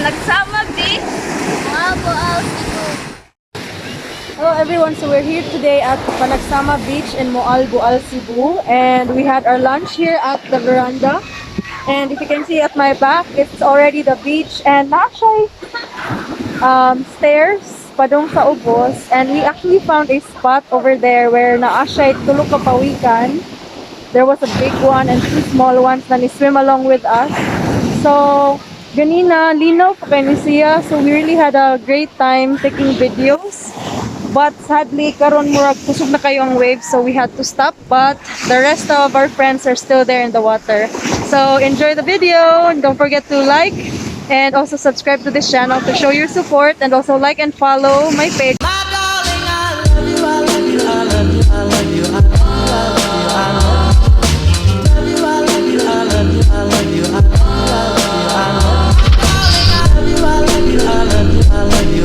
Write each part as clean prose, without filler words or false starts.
Panagsama Beach, Moalboal, Cebu. Hello everyone, so we're here today at Panagsama Beach in Moalboal, Cebu, and we had our lunch here at the veranda. And if you can see at my back, it's already the beach and naa siya'y stairs padung sa ubos, and we actually found a spot over there where naa siya'y tulo ka pawikan. There was a big one and two small ones na ni-swim along with us. So, ganina, linaw pa kaayo ni siya. So, we really had a great time taking videos. But sadly, karon murag kusog na kaayo ang waves, so we had to stop. But the rest of our friends are still there in the water. So enjoy the video and don't forget to like and also subscribe to this channel to show your support, and also like and follow my page. My darling, I love you, I love you, I love you, I love you, I love you, I love you, I love you, I love you, I love you, I love you, I love you, I love you, I love you, I love you, I love you.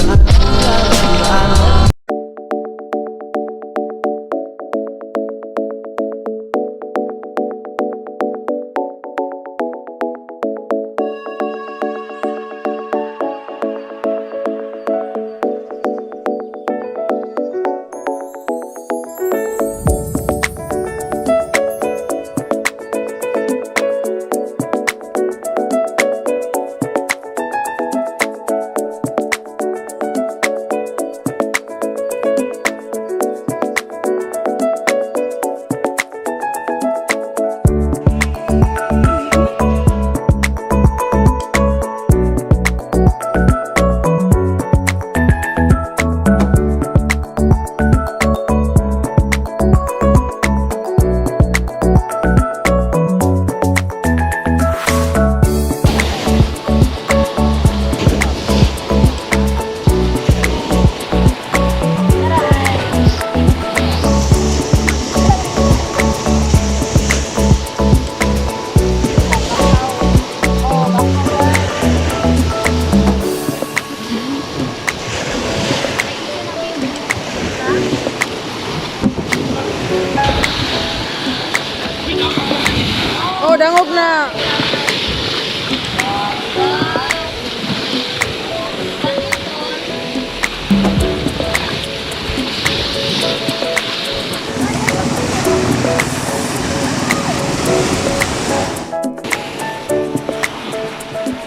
Oh, dangog na.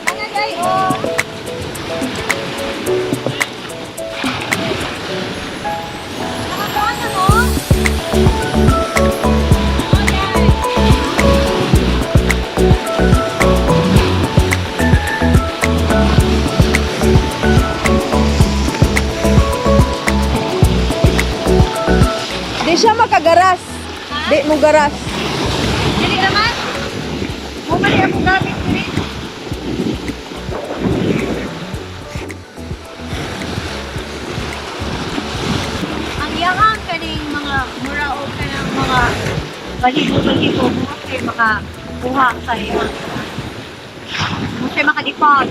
Ano day, oh? Nakakuha na mo? Oh, day. Di siya makagaras. Di mo garas. Dili naman. Mo man akong gamit diri. Ang iyahang kaning mga mura o kanang mga balibo-balibo mo kay makakuha sa iya. Mo siya makadipon.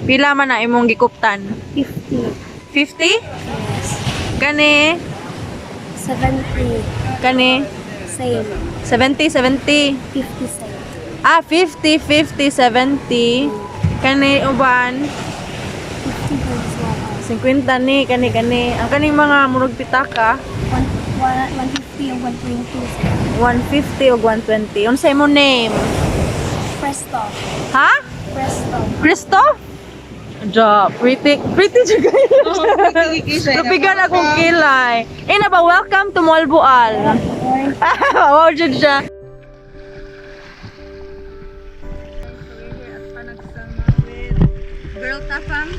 Pila man na imong gikuptan? 50. 50? Kani, 70. kani Same. 70, 70. 50 same. Ah, 50, 50, 70. Kani uban 50 as well. 50 ni kani kani. Ang kaning mga murag pitaka 150 o 120. 150 o 120. Unsa imong name? Presto. Ha? Presto. Christoph? Ja, pretty, pretty jud kayo. Tupigan akong kilay. Eh na ba, welcome to Moalboal. Wow, jud siya. So we're here at Panagsama with Girl Tafam.